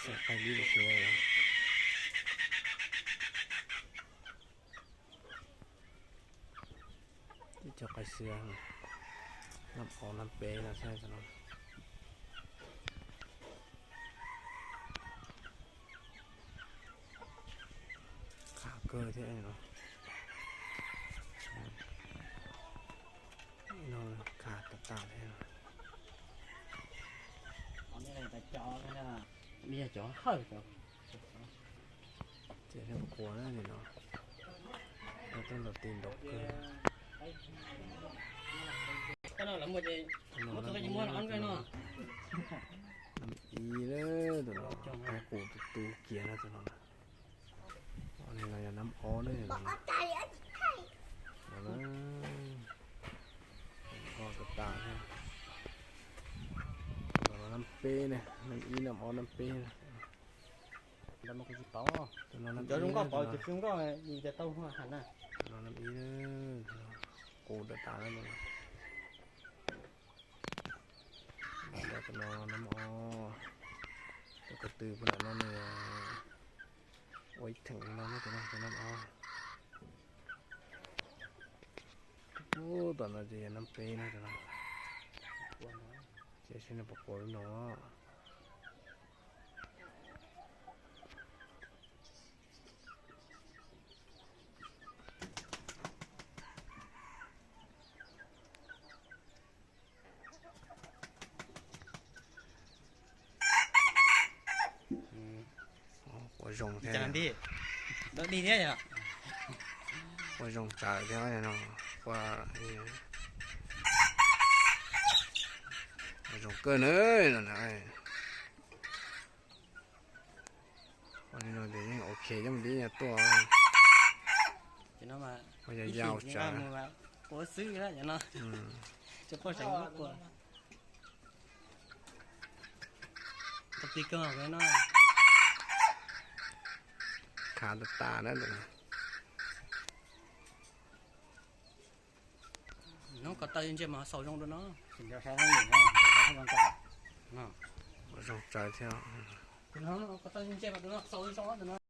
Xav qab li xwb. Ib co qaib xwb, nab ob nab peb no thiab no. Khav kawg thiab no. No khav tas tas thiab. Cov hawj ces thiaj quas na no. Noj tau ntaus tis ntaus kawg. Nab ib na, tus no qaib qus tus tu kiag na tus no. Tus no yog nab ob na. Nab ob tas tas thiab. Tus no nab peb na, nab ib nab ob nab peb na. Tus no nab ib na, tus no nab ib na, qus tas tas na tus no. Tus no nab ob, tus ko tw puag nram no nws ua ib theem no na tus no tus nab ob. Ub, tom no ces yog nab peb na tus no. Ces saib nws puas quas lub no. Quas zoo thiab, quas zoo tsawv thiab no. Quas zoo kawg na no. Ua li no ces yeej ok coj mus dib nyuag tuaj. Ua yau yau tsawv. Khav tas tas na. Nov ko taw ntsia mas xaus zoo dua no. Zoo tsawv thiab. Ko taw ntsia mas dua no xaus zoo dua no.